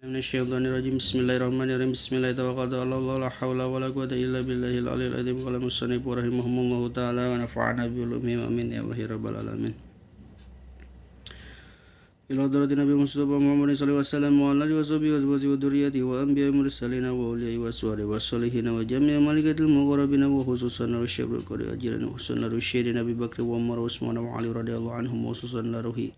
Minasyaitonirrajim. Bismillahirrahmanirrahim. Bismillahirrahmanirrahim. La haula wala quwata illa billahil aliyil azim. Qala musannif rahimahumullahu taala wa nafa'ana bi ulumihim, amin ya Allah ya rabbal alamin. Ila hadrati Nabi Mustafa Muhammad sallallahu alaihi wasallam wa ala alihi wa sahbihi wa azwajihi wa dzurriyyatihi wa anbiya'i mursalin wa awliya'i wa ashabihi wa salihin wa jami'i malaikatil muqarrabin wa khususan rusyabil qadi ajran wa khususan rusyidin Nabi Bakr wa Umar wa Utsman wa Ali radhiyallahu anhum wa khususan ruhi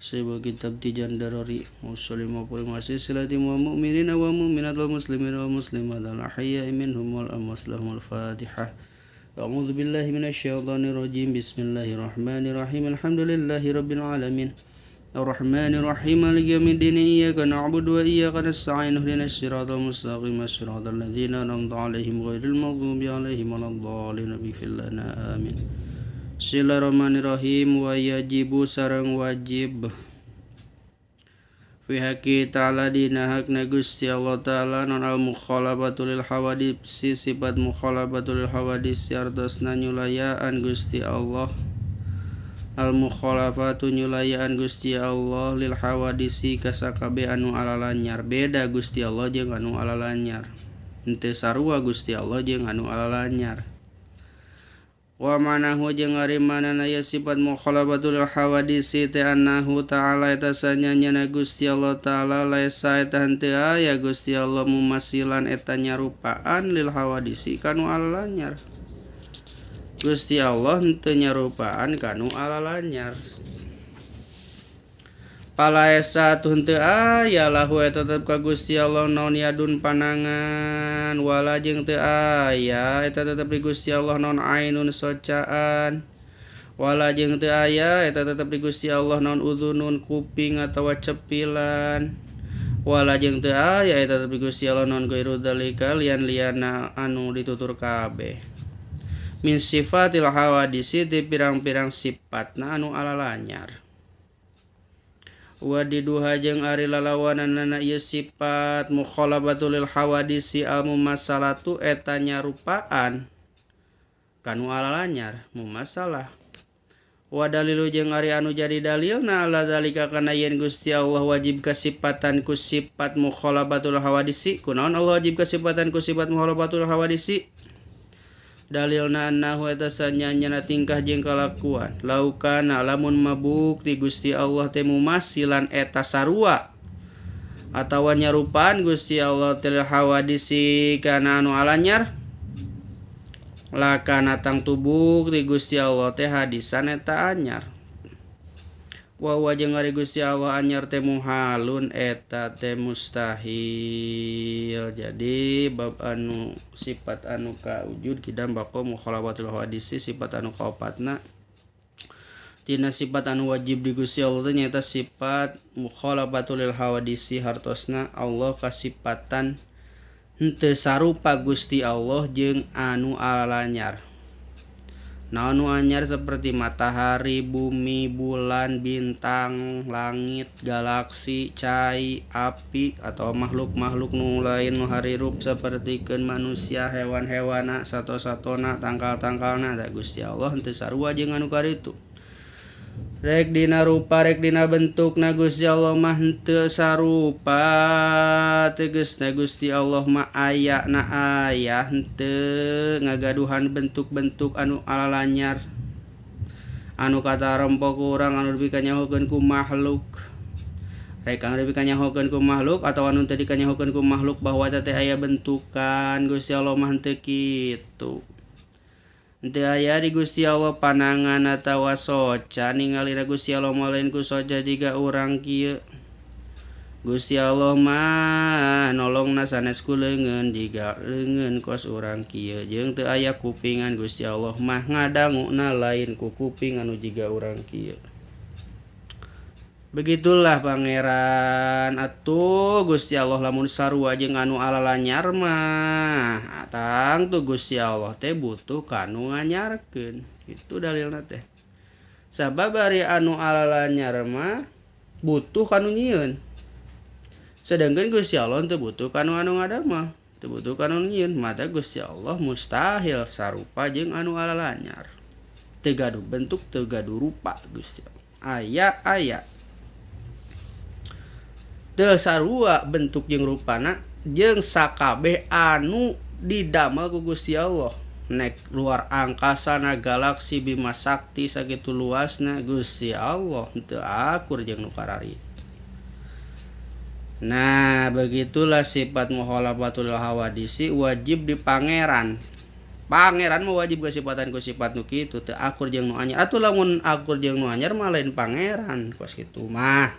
Sebuah kitab Tijan Darari Muslim wa silati wa mu'minina wa mu'minat wal muslimin wal muslimat al ahya'i minhum wal amwat lahumul fatihah. A'udzu billahi minasyaitonir rajim. Bismillahirrahmanirrahim. Alhamdulillahi rabbil alamin. Arrahmanir rahim. Maliki yaumiddin. Iyyaka na'budu wa iyyaka nasta'in. Ihdinas siratal mustaqim. Siratal ladzina an'amta 'alaihim ghairil maghdubi 'alaihim waladdallin. Ighfir lana amin. Bismillahirrahmanirrahim. Wa yajibu sareng wajib fi haqqi ta'ala dina hakna Gusti Allah ta'ala non al mukhalafatu lil hawadisi, sifat mukhalafatu lil hawadisi artosna nyulayaan Gusti Allah. Al mukhalafatu nyulayaan Gusti Allah lil hawadisi kasakabe anu alalanyar. Beda Gusti Allah jeung anu alalanyar, henteu sarua Gusti Allah jeung anu alalanyar. Wa manahu jeung ari manana ya sifat mukhalafatul hawadisi teh annahu ta'ala eta sanyanyana Gusti Allah ta'ala laisa eta henteu aya Gusti Allah mumasilan eta nyarupaan lil hawadisi kanu alalanyar. Gusti Allah henteu nyarupaan kanu alalanyar. Palaesa tuh henteu aya lahu eta tetep ka Gusti Allah naon yadun panangan, wala jeung teu aya eta tetep di Gusti Allah naon ainun socaan, wala jeung teu aya eta tetep di Gusti Allah naon udhunun kuping atawa cepilan, wala jeung teu aya eta tetep di Gusti Allah naon ghairu dzalika lian-liana anu ditutur kabeh. Min sifatil hawadisi ti pirang-pirang sifatna anu alalanyar. Wa diduha jeung ari lalawananana ieu sifat mukhalafatul lil hawadisi al mumassalatu eta nyarupaan kanu alalanyar mumassalah. Wa dalilu jeung ari anu jadi dalilna ala zalika kana yen Gusti Allah wajib kasipatan ku sifat mukhalafatul hawadisi. Kunaon Allah wajib kasipatan ku sifat mukhalafatul hawadisi? Dalilna annahu eta sanyanyana tingkah jeung kalakuan. Laukana lamun mabukti Gusti Allah teh mumasilan eta sarua atawa nyarupaan Gusti Allah teh hawadisi kana anu alanyar, lakana tangtu bukti Gusti Allah teh hadisan eta anyar. Wa wa jeung ari Gusti Allah anyar teh muhalun eta teh mustahil. Jadi bab anu sifat anu kaujud kidam baqo mukhalafatul hadisi sifat anu kaopatna tina sifat anu wajib di Gusti Allah teh nyaeta sifat mukhalafatul lil hawadisi, hartosna Allah kasipatan henteu sarupa Gusti Allah jeung anu alalanyar. Naon nu anyar seperti matahari, bumi, bulan, bintang, langit, galaksi, cai, api atau makhluk-makhluk nu lain nu harirup sapertikeun manusia, hewan-hewana, sato-satona, tangkal-tangkalna. Da Gusti Allah henteu sarua jeung anu karitu. Rek dina rupa rek dina bentukna Gusti Allah mah henteu sarupa. Tegasna Gusti Allah mah aya na aya henteu ngagaduhan bentuk-bentuk anu alalanyar anu katarempo ku urang anu dipikanyahokeun ku makhluk. Rek anu dipikanyahokeun ku makhluk atawa anu teu dikanyahokeun ku makhluk bahwa eta teh aya bentukan, Gusti Allah mah henteu kitu. Henteu aya di Gusti Allah panangan atawa soca, ningalina Gusti Allah mah lain ku soca jiga urang kieu. Gusti Allah mah nolongna sanes ku leungeun jiga leungeun kos urang kieu, jeung teu aya kupingan Gusti Allah mah ngadanguna lain ku kuping anu jiga urang kieu. Begitulah pangeran atuh Gusti Allah lamun sarua jeung anu alalanyar mah tangtu Gusti Allah teh butuh kanu nganyarkeun. Itu dalilna teh. Sabab ari anu alalanyar mah butuh kanu nyieun. Sedangkan Gusti Allah teu butuh kanu anu ngadamel, teu butuh kanu nyieun. Mata Gusti Allah mustahil sarupa jeung anu alalanyar. Teu gaduh bentuk, teu gaduh rupa Gusti Allah. Aya aya. Teu sarua bentuk jeung rupana jeung sakabeh anu didamel ku Gusti Allah. Nek luar angkasa na galaksi Bima Sakti sakitu luasna Gusti Allah teu akur jeung nu kararitu. Nah, begitulah sifat mukhalafatul hawadisi wajib di pangeran. Pangeran mah wajib kasipatan ku sifat nu kitu teu akur jeung nu anyar. Atuh lamun akur jeung nu anyar mah lain pangeran kos kitu mah.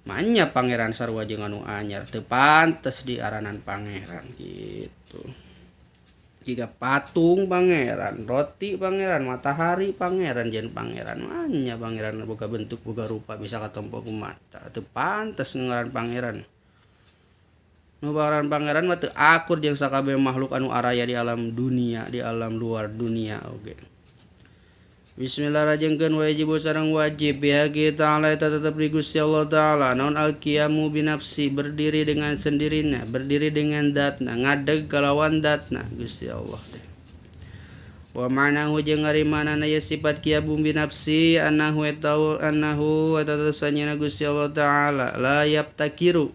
Manya pangeran sarua jeung anu anyar teu pantes diaranan pangeran gitu. Jika patung pangeran, roti pangeran, matahari pangeran, jeung pangeran manya pangeran boga bentuk boga rupa bisa katompo ku mata. Teu pantes ngaran pangeran. Nu ngaran pangeran mah teu akur jeung sakabeh makhluk anu araya di alam dunia, di alam luar dunia oge. Bismillahirrahmanirrahim. Wajib sareng wajib ya kita ta'ala eta tetep di Gusti Allah Ta'ala naon al-qiyamu binafsi berdiri dengan sendirinya, berdiri dengan datna, ngadeg kalawan datna Gusti Allah teh. Wa ma'nahu jeung ari manana ye sifat qiyamu binafsi annahu eta annahu eta tetep sanyana Gusti Allah Ta'ala la yabtakiru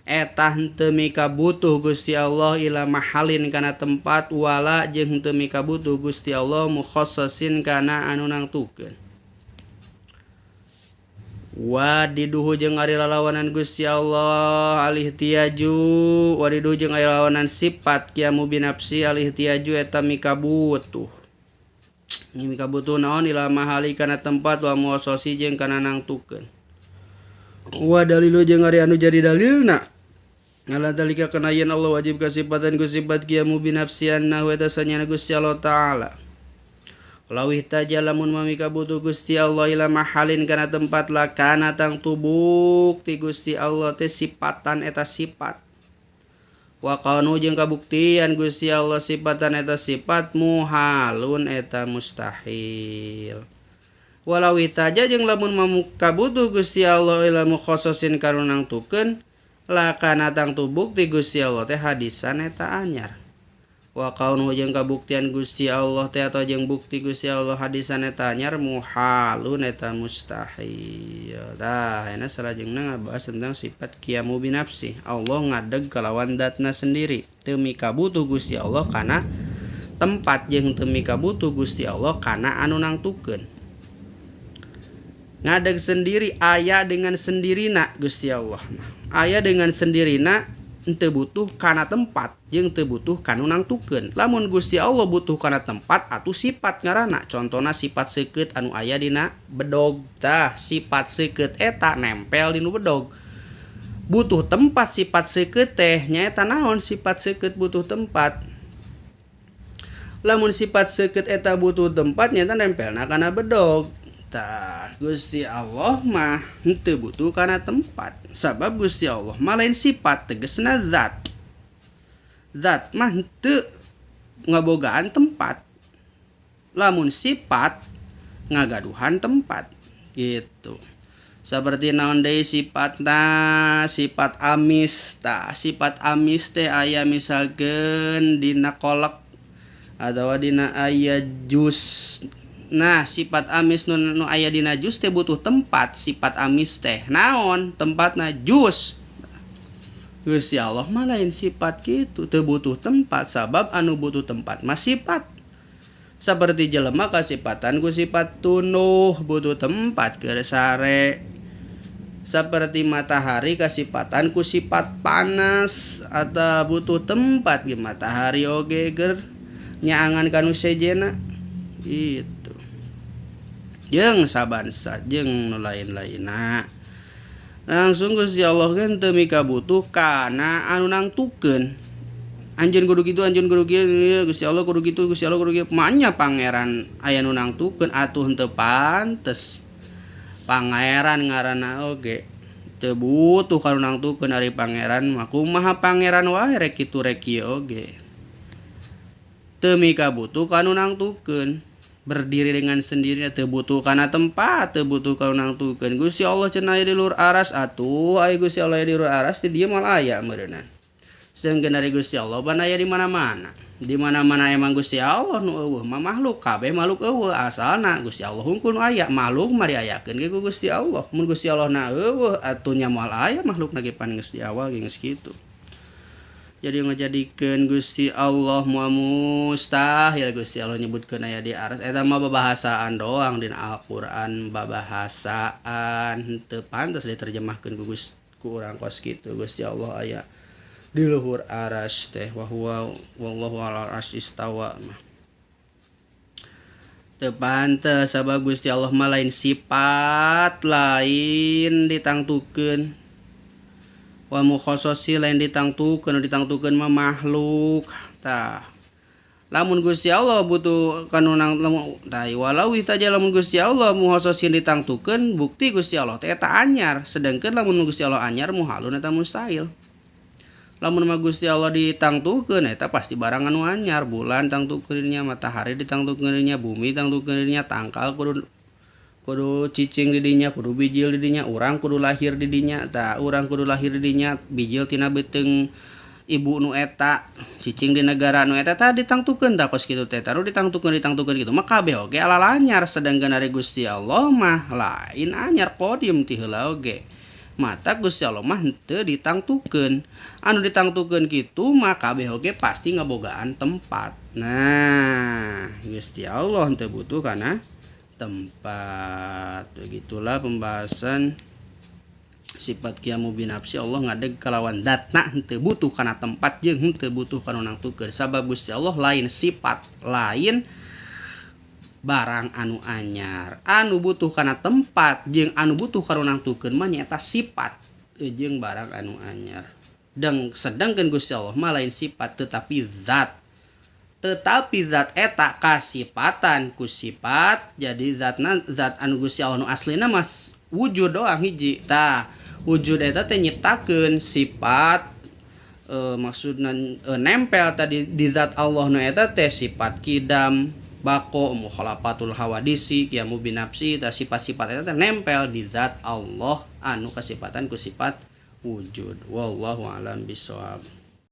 eta henteu mikabutuh Gusti Allah ila mahalin kana tempat wala jeung henteu mikabutuh Gusti Allah mukhassasin kana anu nangtukeun. Wadiduhu jeung ari lalawanan Gusti Allah alihtiyaju wadiduhu jeung ari lalawanan sifat qiyamu binafsi alihtiyaju eta mikabutuh. Mikabutuh naon ila mahali kana tempat wa mukhassasin jeung kana nangtukeun. Wa dalilu jeung ari anu jadi dalilna ala dalika kana yen Allah wajib kasipatan ku sifat qiyamu binafsi annahu eta sanyana Gusti Allah Ta'ala. Lawih taja lamun mamika butuh Gusti Allah ila mahalin kana tempat lakana tangtu bukti Gusti Allah teh sipatan eta sifat. Wa qanu jeung kabuktian Gusti Allah sipatan eta sifat muhalun eta mustahil. Walau taja jeung lamun mamuka butuh Gusti Allah ila mukhassasin karunang tukeun lakana tangtu bukti Gusti Allah teh hadisan eta anyar. Wa kaunu jeung kabuktian Gusti Allah teh atau jeung bukti Gusti Allah hadisan eta anyar muhalun eta mustahil. Tah ayeuna salajengna ngabahas tentang sifat qiyamu binafsi. Allah ngadeg kalawan datna sendiri. Teu mikabutuh Gusti Allah kana tempat jeung teu mikabutuh Gusti Allah kana anu nangtukeun. Ngadeg sendiri aya dengan sendirina Gusti Allah mah. Aya dengan sendirina henteu butuh kana tempat jeung teu butuh kana nangtukeun. Lamun Gusti Allah butuh kana tempat atuh sifat ngaranna. Contona sifat seukeut anu aya dina bedog. Tah sifat seukeut eta nempel dinu bedog. Butuh tempat sifat seukeut teh nyaeta naon sifat seukeut butuh tempat. Lamun sifat seukeut eta butuh tempat nyaeta nempelna kana bedog. Tah Gusti Allah mah henteu butuh kana tempat. Sabab Gusti Allah mah lain sifat tegasna zat. Zat mah henteu ngabogaan tempat. Lamun sifat ngagaduhan tempat gitu. Seperti naon deui sifatna, sifat amis. Tah sifat amis teh aya misalkeun dina kolek atawa dina aya jus. Nah, sifat amis nu aya dina jus teh butuh tempat. Sifat amis teh naon? Tempatna jus. Gusti Allah mah lain sifat kitu, teu butuh tempat sabab anu butuh tempat mah sifat. Seperti jelema kasipatan ku sifat tunduh butuh tempat keur sare. Seperti matahari kasipatan ku sifat panas atau butuh tempat ge matahari oge keur nyaangan ka nu sejenna. Itu jeung sabansa jeung nu lain-lainna. Langsung Gusti Allah kan teu mikabutuh kana anu nangtukeun. Anjeun kudu kitu, anjeun kudu kieu, Gusti Allah kudu kitu, Gusti Allah kudu kieu. Manya pangeran aya nu nangtukeun atuh henteu pantes. Pangeran ngaranna oge teu butuh ka nu nangtukeun ari pangeran mah. Kumaha pangeran wae rek kitu rek kieu oge. Teu mikabutuh ka nu nangtukeun. Berdiri dengan sendirinya teu butuh kana tempat, teu butuh ka nu nangtukeun. Gusti Allah cenah aya di luhur aras atuh, aya Gusti Allah aya di luhur aras di dieu moal aya meureunnan. Sedangkan ari Gusti Allah pan aya di mana-mana. Di mana-mana emang Gusti Allah nu eueuh mah makhluk, kabeh makhluk eueuh asalna Gusti Allah hungkul nu aya, makhluk mah diayakeun ge ku Gusti Allah. Mun Gusti Allah na eueuh atuh nya moal aya makhluk na ge pan geus di awal ge geus kitu. Jadi ngajadikeun Gusti Allah moal mustahil Gusti Allah nyebutkeun aya di aras eta mah babahasaan doang dina Al-Qur'an, babahasaan henteu pantes diterjemahkeun ku Gusti ku urang kos kitu. Gusti Allah aya di luhur aras teh, wa huwa wallahu ala arsy istawa mah teu pantes, sabab Gusti Allah mah lain sifat, lain ditangtukeun, wa mukhassasi lain ditangtukeun, ditangtukeun mah makhluk. Tah, lamun Gusti Allah butuh kanu nang lamun tah walau taja lamun Gusti Allah mukhassasin ditangtukeun, bukti Gusti Allah teh eta anyar, sedangkan lamun Gusti Allah anyar muhalun eta mustahil. Lamun mah Gusti Allah ditangtukeun eta pasti barang anu anyar, bulan tangtukeunnya, matahari ditangtukeunnya, bumi tangtukeunnya, tangkal kudu kudu cicing di dinya, kudu bijil di dinya, urang kudu lahir di dinya. Tah, urang kudu lahir di dinya, bijil tina beuteung ibu nu eta, cicing di negara nu eta, tah ditangtukeun. Tah, kos kitu teh taruh ditangtukeun ditangtukeun kitu mah kabeh oge ala anyar, sedangkan ari Gusti Allah mah lain anyar, qadim ti heula oge. Mata Gusti Allah mah henteu ditangtukeun. Anu ditangtukeun kitu mah kabeh oge pasti ngabogaan tempat. Nah, Gusti Allah henteu butuh kana tempat. Begitulah pembahasan sifat qiyamu binafsi. Allah ngadeg kalawan datna, henteu butuh kana tempat jeung henteu butuh kana nangtukeun, sabab Gusti Allah lain sifat, lain barang anu anyar. Anu butuh kana tempat jeung anu butuh kana nangtukeun mah nyaeta sifat jeung barang anu anyar. Dan sedangkan Gusti Allah mah lain sifat tetapi zat, tetapi zat eta kasipatan ku sifat. Jadi zatna, zat anu Gusti Allah nu aslina mah wujud doang hiji. Tah, wujud eta teh nyiptakeun sifat, maksudna nempel tadi di zat Allah nu eta teh sifat kidam, bako, mukhalafatul hawadisi, qiyamu binafsi. Tah, sifat-sifat eta teh nempel di zat Allah anu kasipatan ku sifat wujud. Wallahu alam bisawab.